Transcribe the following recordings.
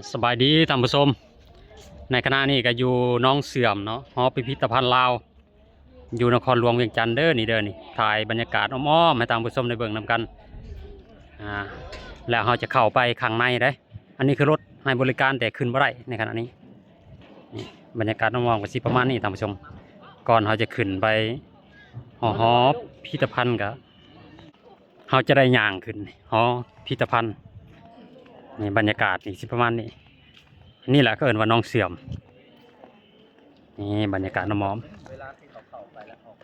ສະບາຍດີທ່ານຜູ້ຊົມ, ໃນຂະນະນີ້ກໍຢູ່ໜອງເຊື່ອມເນາະ, ຫໍພິພິທະພັນລາວ ຢູ່ນະຄອນຫຼວງວຽງຈັນເດີ. ນີ້ເດີ ນີ້ ຖ່າຍບັນຍາກາດອ້ອມໆໃຫ້ທ່ານຜູ້ຊົມໄດ້ເບິ່ງນຳກັນ. ອ່າ ແລ້ວເຮົາຈະເຂົ້າໄປຂ້າງໃນເດ້. ອັນນີ້ຄືລົດໃຫ້ບໍລິການ ແຕ່ຂຶ້ນບໍ່ໄດ້ໃນຂະນະນີ້. ນີ້ບັນຍາກາດອ້ອມໆກໍຊິປະມານນີ້ທ່ານຜູ້ຊົມ. ກ່ອນເຮົາຈະຂຶ້ນໄປຫໍ ຫໍພິພິທະພັນ ກໍ ເຮົາຈະໄດ້ຍ່າງຂຶ້ນຫໍພິພິທະພັນ. ນີ້ບັນຍາກາດນີ້ຊິປະມານນີ້. ນີ້ແຫຼະເຂົາເອີ້ນວ່າໜອງເຊື່ອມ. ນີ້ບັນຍາກາດອ້ອມໆ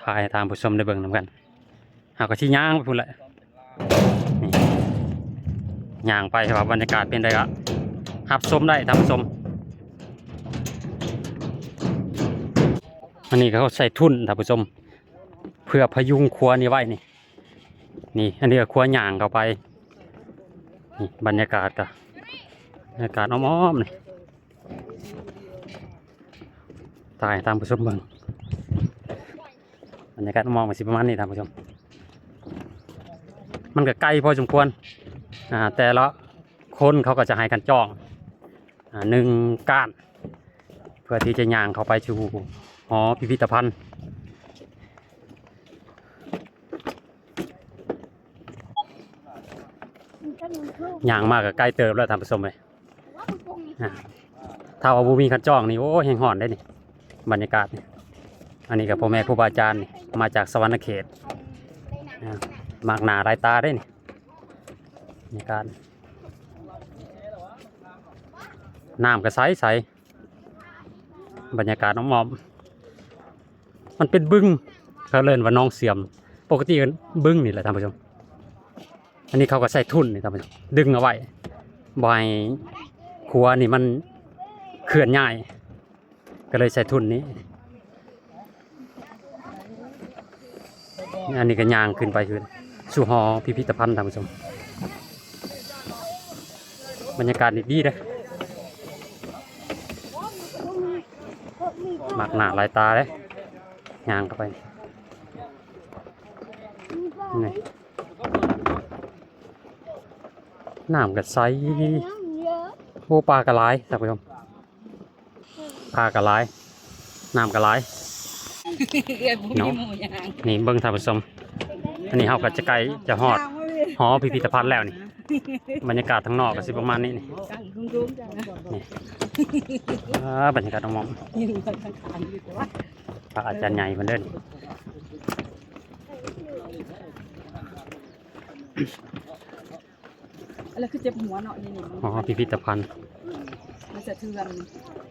ຖ່າຍໃຫ້ທ່ານຜູ້ຊົມໄດ້ເບິ່ງນຳກັນ. ເຮົາກໍຊິຍ່າງໄປພຸ້ນແຫຼະ. ນີ້ ຍ່າງໄປ ຖ້າວ່າບັນຍາກາດເປັນໃດກໍຮັບຊົມໄດ້ທ່ານຜູ້ຊົມ. ອັນນີ້ກໍເຂົາໃສ່ທຸນທ່ານຜູ້ຊົມ ເພື່ອພະຍຸງຂົວນີ້ໄວ້ນີ້. ນີ້ ອັນນີ້ກໍຂົວຍ່າງເຂົ້າໄປ. ນີ້ບັນຍາກາດກໍ ບັນຍາກາດອ້ອມໆນີ້ ຖ່າຍໃຫ້ທ່ານຜູ້ຊົມເບິ່ງ. ບັນຍາກາດອ້ອມໆກໍຊິປະມານນີ້ທ່ານຜູ້ຊົມ. ມັນກໍໄກພໍສົມຄວນ. ອ່າ ແຕ່ລະຄົນເຂົາກໍຈະໃຫ້ຄັນຈອງ ອ່າ ໜຶ່ງກ້ານ ເພື່ອທີ່ຈະຍ່າງເຂົ້າໄປສູ່ຫໍພິພິພິທະພັນ. ຍ່າງມາກໍໄກເຕີບແລ້ວທ່ານຜູ້ຊົມເອີຍ. ອ່າ ຖ້າວ່າບໍ່ມີຄັນຈອງນີ້ ໂອ້ ແຮງຮ້ອນເດ້ນີ້ ບັນຍາກາດນີ້. ອັນນີ້ກໍພໍ່ແມ່ຄູບາອາຈານນີ້ ມາຈາກສະຫວັນນະເຂດ. ອ່າ ມັກໜ້າຫຼາຍຕາເດ້ນີ້ ບັນຍາກາດ. ນ້ຳກໍໃສໆ ບັນຍາກາດອ້ອມໆ ມັນເປັນບຶງ ເຂົາເອີ້ນວ່າໜອງເຊື່ອມ. ປົກກະຕິເປັນບຶງນີ້ແຫຼະທ່ານຜູ້ຊົມ. ອັນນີ້ເຂົາກໍໃສ່ທຸນນີ້ທ່ານຜູ້ຊົມ ດຶງເອົາໄວ້ ບໍ່ໃຫ້ຂົວນີ້ມັນເຄື່ອນຍ້າຍ ກໍເລີຍໃສ່ທຸນນີ້. ອັນນີ້ກໍຍ່າງຂຶ້ນໄປຄືນສູ່ຫໍພິພິທະພັນທ່ານຜູ້ຊົມ. ບັນຍາກາດນີ້ດີເດ້ ມັກໜ້າຫຼາຍຕາເດ້. ຍ່າງເຂົ້າໄປນີ້ ນ້ຳກໍໃສ. ໂອ້ ປາກໍຫຼາຍທ່ານຜູ້ຊົມ. ປາກໍຫຼາຍ ນ້ຳກໍຫຼາຍເນາະ. ນີ້ເບິ່ງທ່ານຜູ້ຊົມ ອັນນີ້ເຮົາກໍຈະໃກ້ຈະຮອດຫໍພິພິທະພັນແລ້ວນີ້. ບັນຍາກາດທາງນອກກໍຊິປະມານນີ້ນີ້. ນີ້ ອ່າ ບັນຍາກາດອ້ອມໆ ພະອາຈານໃຫຍ່ເພິ່ນເດີ. ອັນນັ້ນຄືເຈັບຫົວເນາະ ນີ້ໆ ອໍ ພິພິທະພັນ ມັນສະເທືອນ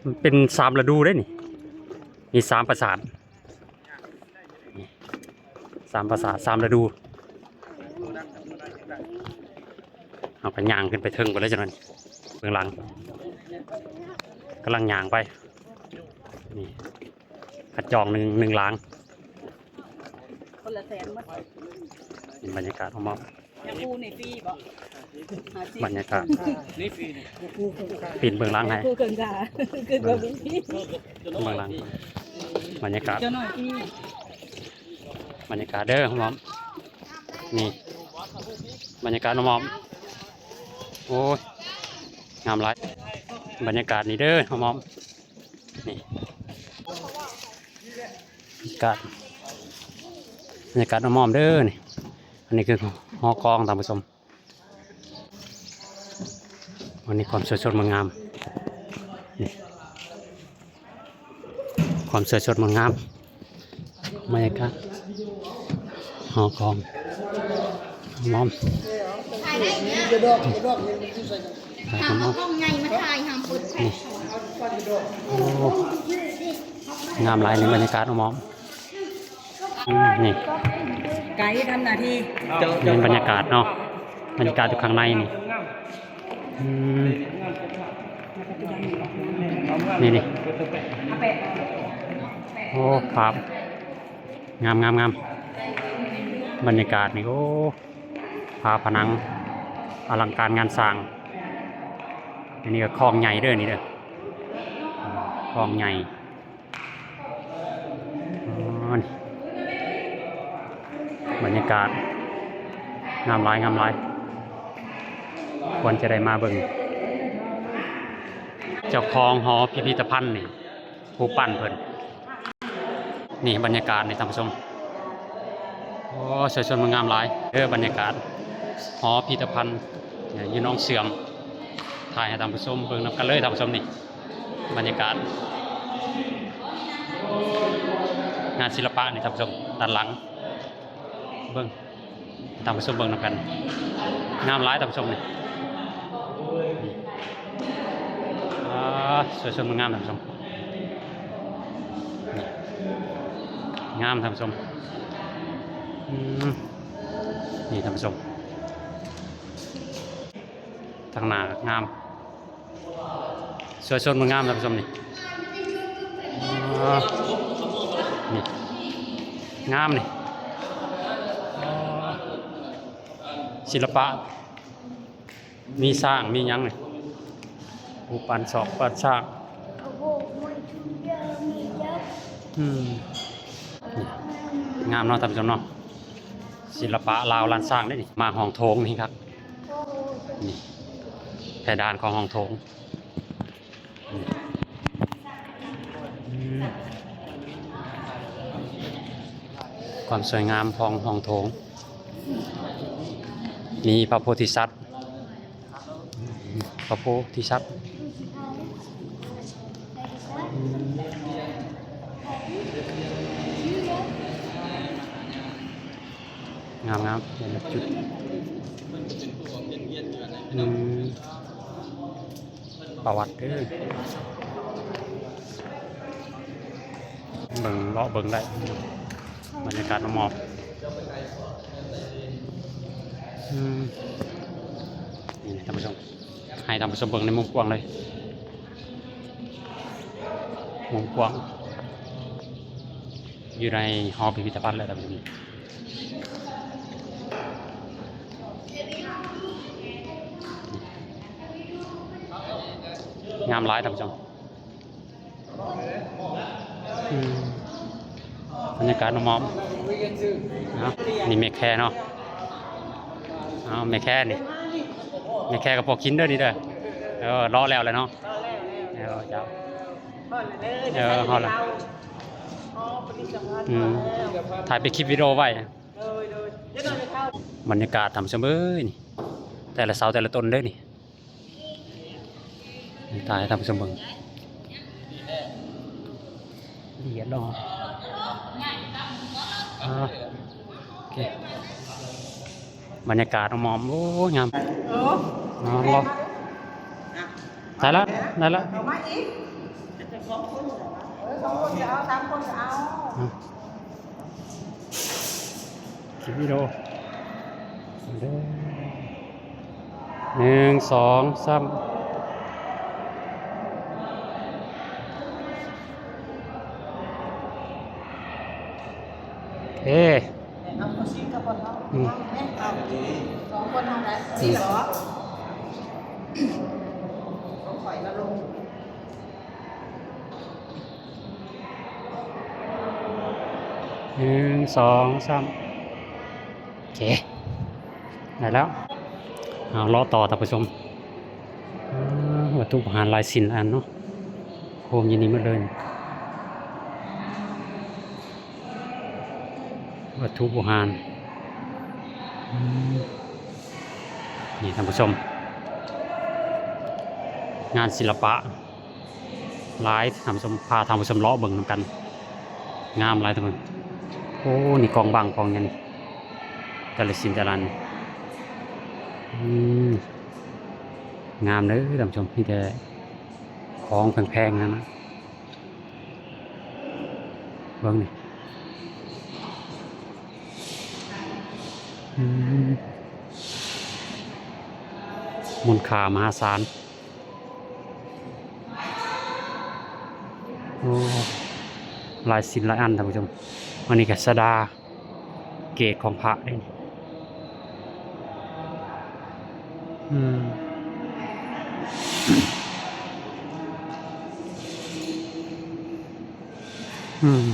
ມັນເປັນສາມລະດູເດ້ນີ້ ມີສາມປາສາດ ສາມປາສາດ ສາມລະດູ. ເຮົາກໍຍ່າງຂຶ້ນໄປເທິງພຸ້ນແລ້ວ ຈັ່ງນັ້ນ ເບື້ອງຫຼັງ ກຳລັງຍ່າງໄປ ນີ້ ຄັນຈອງໜຶ່ງ ໜຶ່ງຫຼັງ ຄົນລະແສນໝົດ ເປັນບັນຍາກາດຮອບໆ ຢາກຮູ້ນີ້ຟຣີບໍ່? ຫ້າສິບ ບັນຍາກາດ ນີ້ຟຣີນີ້ ປິ່ນເບື້ອງຫຼັງໃຫ້ ຢາກຮູ້ເຄື່ອງກາ ຄືວ່າບໍ່ມີ ເບື້ອງຫຼັງ ບັນຍາກາດ ເຈົ້າໜ້ອຍຟຣີ ບັນຍາກາດເດີຮອບໆ ນີ້ ບັນຍາກາດຮອບໆ ໂອ້ຍ ງາມຫຼາຍ ບັນຍາກາດນີ້ເດີຮອບໆ ນີ້ ບັນຍາກາດ ບັນຍາກາດອ້ອມໆເດີນີ້ ອັນນີ້ຄືຫໍກອງທ່ານຜູ້ຊົມ ອັນນີ້ຄວາມສວຍສົດງົດງາມ ນີ້ ຄວາມສວຍສົດງົດງາມ ບັນຍາກາດຫໍກອງ ອ້ອມ ຖ່າຍໄດ້ເດີ ຖ່າຍອ້ອມ ເອົາກ້ອງໃຫຍ່ມາຖ່າຍຫາເປີດແຟລະ ນີ້ ໂອ້ ງາມຫຼາຍ ນີ້ບັນຍາກາດອ້ອມໆ ອືມ ນີ້ ໄກທຳໜ້າທີ່ ນີ້ບັນຍາກາດເນາະ ບັນຍາກາດຢູ່ຂ້າງໃນນີ້ ອືມ ນີ້ໆ ໂອ້ ພາບ ງາມໆໆ ບັນຍາກາດນີ້ ໂອ້ ຝາຜະໜັງອະລັງການງານສ້າງ ອັນນີ້ກໍຄອງໃຫຍ່ເດີ ນີ້ເດີ ຄອງໃຫຍ່ ອໍ ບັນຍາກາດງາມຫຼາຍ ງາມຫຼາຍ ຄວນຈະໄດ້ມາເບິ່ງ ເຈົ້າຂອງຫໍພິພິທະພັນນີ້ ຜູ້ປັ້ນເພິ່ນ. ນີ້ບັນຍາກາດນີ້ທ່ານຜູ້ຊົມ. ໂອ້ ສວຍສົດງົດງາມຫຼາຍເດີ ບັນຍາກາດຫໍພິພິທະພັນຢູ່ໜອງເຊື່ອມ. ຖ່າຍໃຫ້ທ່ານຜູ້ຊົມເບິ່ງນຳກັນເລີຍທ່ານຜູ້ຊົມ. ນີ້ບັນຍາກາດງານສິລະປະນີ້ທ່ານຜູ້ຊົມ ດ້ານຫຼັງ ເບິ່ງ ທ່ານຜູ້ຊົມເບິ່ງນຳກັນ ງາມຫຼາຍທ່ານຜູ້ຊົມນີ້. ອາ ສວຍສົດງົດງາມທ່ານຜູ້ຊົມ ນີ້ ງາມທ່ານຜູ້ຊົມ. ອືມ ນີ້ທ່ານຜູ້ຊົມ ທາງໜ້າງາມ ສວຍສົດງົດງາມທ່ານຜູ້ຊົມນີ້. ອໍ ນີ້ ງາມນີ້ ສິລະປະ ມີຊ້າງ ມີຫຍັງນີ້ ຮູບປັ້ນສອກປັ້ນຊ້າງ. ອືມ ນີ້ ງາມເນາະທ່ານຜູ້ຊົມເນາະ ສິລະປະລາວລ້ານຊ້າງເດ້ນີ້. ມາຫ້ອງໂຖງນີ້ຄັກ ນີ້ ເພດານຂອງຫ້ອງໂຖງ. ອືມ ຄວາມສວຍງາມຂອງຫ້ອງໂຖງ ມີພະໂພທິສັດ ພະໂພທິສັດ. ອືມ ງາມໆ ເປັນຈຸດ ອືມ ປະຫວັດເດີ ເບິ່ງ ເລາະເບິ່ງໄດ້ ບັນຍາກາດຮອບໆ. ອືມ ນີ້ທ່ານຜູ້ຊົມ ໃຫ້ທ່ານຜູ້ຊົມເບິ່ງໃນມຸມກວ້າງເລີຍ ມຸມກວ້າງ ຢູ່ໃນຫໍພິພິທະພັນແຫຼະທ່ານຜູ້ຊົມ. ງາມຫຼາຍທ່ານຜູ້ຊົມ. ອືມ ບັນຍາກາດຮອບໆ. ເອົາ ນີ້ແມ່ແຄເນາະ ເອົາ ແມ່ແຄນີ້ ແມ່ແຄກັບພໍ່ຄິນເດີນີ້ເດີ. ເອີ ເລາະແລ້ວແຫຼະເນາະ ເອີ ເຈົ້າ ເອີ ຮອດແລ້ວ ອືມ ຖ່າຍເປັນຄລິບວິດີໂອໄວ້. ບັນຍາກາດທ່ານຜູ້ຊົມເອີຍ ນີ້ ແຕ່ລະເສົາແຕ່ລະຕົ້ນເດີນີ້ ນີ້ ຖ່າຍໃຫ້ທ່ານຜູ້ຊົມເບິ່ງ ລະອຽດເນາະ. ອາ ໂອເຄ ບັນຍາກາດຮອບໆ ໂອ້ຍ ງາມ ເອີ ເນາະ ໄດ້ລະ ໄດ້ລະ ເອົາມາອີກ ສອງຄົນ ເອີ ສອງຄົນກໍເອົາ ສາມຄົນກໍເອົາ ອາ. ຄລິບວິດີໂອ ໜຶ່ງ ສອງ ສາມ ເອ ອືມ ສອງຄົນເຮົາໄດ້ ອືມ ສີ່ເນາະ ຂອງຂ້ອຍລະລົງ ໜຶ່ງ ສອງ ສາມ ໂອເຄ ໄດ້ແລ້ວ ເອົາ ເລາະຕໍ່ທ່ານຜູ້ຊົມ. ອາ ວັດຖຸບູຮານຫຼາຍສິ່ງຫຼາຍອັນເນາະ ໂຮມຢູ່ນີ້ໝົດເລີຍ ວັດຖຸບູຮານ ອືມ ນີ້ທ່ານຜູ້ຊົມ ງານສິລະປະ ຫຼາຍ ທ່ານຜູ້ຊົມ ພາທ່ານຜູ້ຊົມເລາະເບິ່ງນຳກັນ ງາມຫຼາຍທຸກຄົນ. ໂອ້ ນີ້ກອງບັ້ງກອງຫຍັງນີ້ ແຕ່ລະສິ່ງແຕ່ລະອັນ ອືມ ງາມເດີທ່ານຜູ້ຊົມ ມີແຕ່ຂອງແພງໆ ນັ້ນນະ ເບິ່ງນີ້ ອືມ ມູນຄ່າມະຫາສານ. ໂອ້ ຫຼາຍສິ່ງຫຼາຍອັນທ່ານຜູ້ຊົມ ອັນນີ້ກໍຊະດາ ເກດຂອງພະເດ້ນີ້ ອືມ ອືມ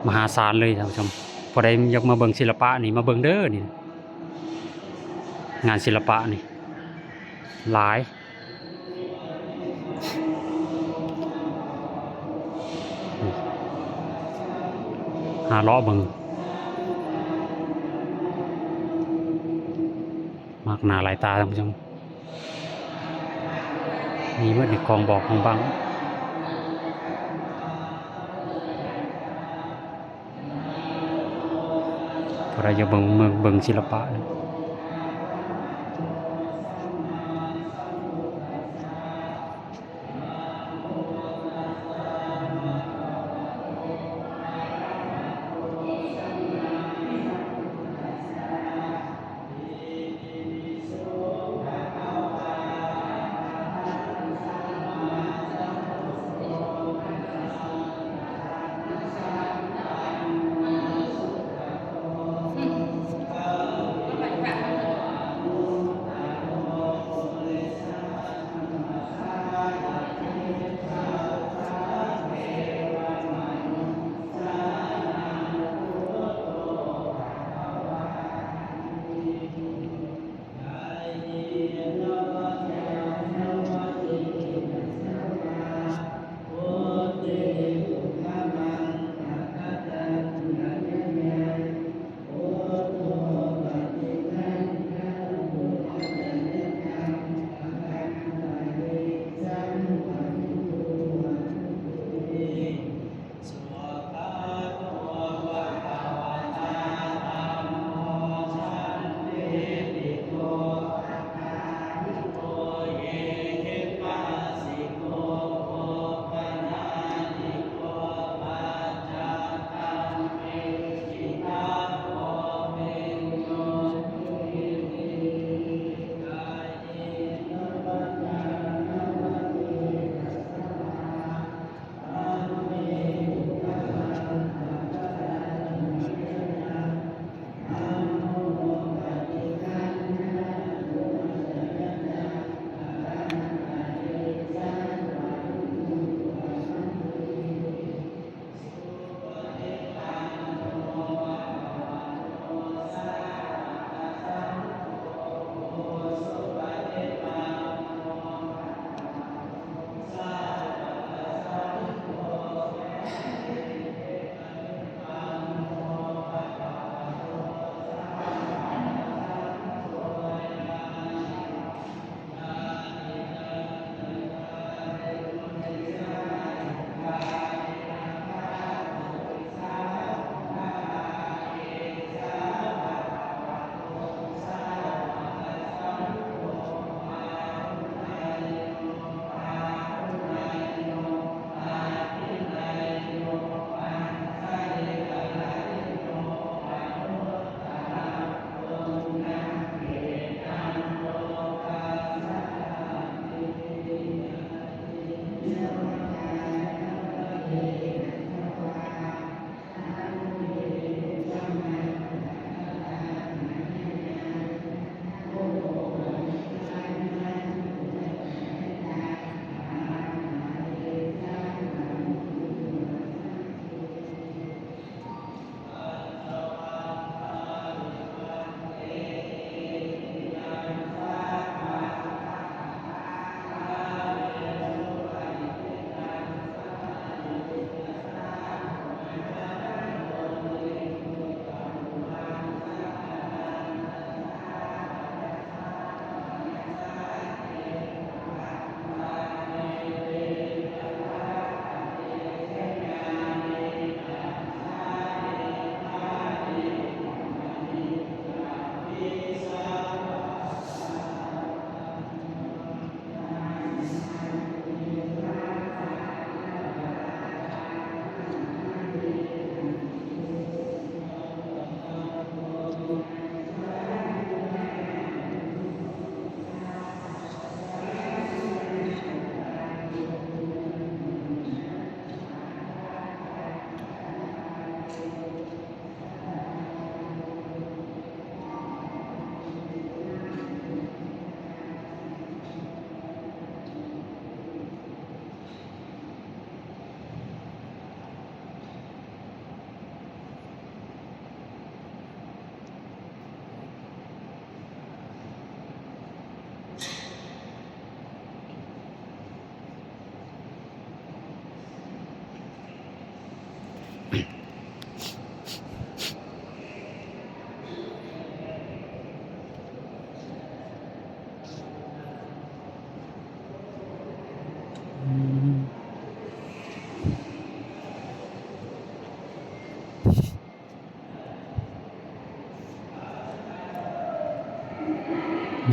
ມະຫາສານເລີຍທ່ານຜູ້ຊົມ ຜູ້ໃດຢາກມາເບິ່ງສິລະປະນີ້ ມາເບິ່ງເດີນີ້ ງານສິລະປະນີ້ຫຼາຍ ຫາເລາະເບິ່ງ ມາກໜ້າຫຼາຍຕາທ່ານຜູ້ຊົມ. ມີເບິດໃນກອງບອກຂອງບັ້ງ. ຜູ້ໃດຢາກເບິ່ງ ເບິ່ງ ເບິ່ງສິລະປະ.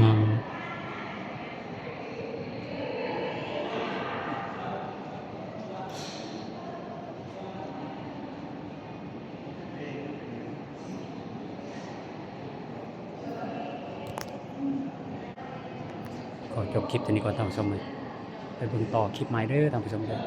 ງາມ. ຂໍຈົບຄລິບເທົ່ານີ້ກ່ອນທ່ານຜູ້ຊົມເອີຍ ໄປເບິ່ງຕໍ່ຄລິບໃໝ່ເດີທ່ານຜູ້ຊົມເດີ.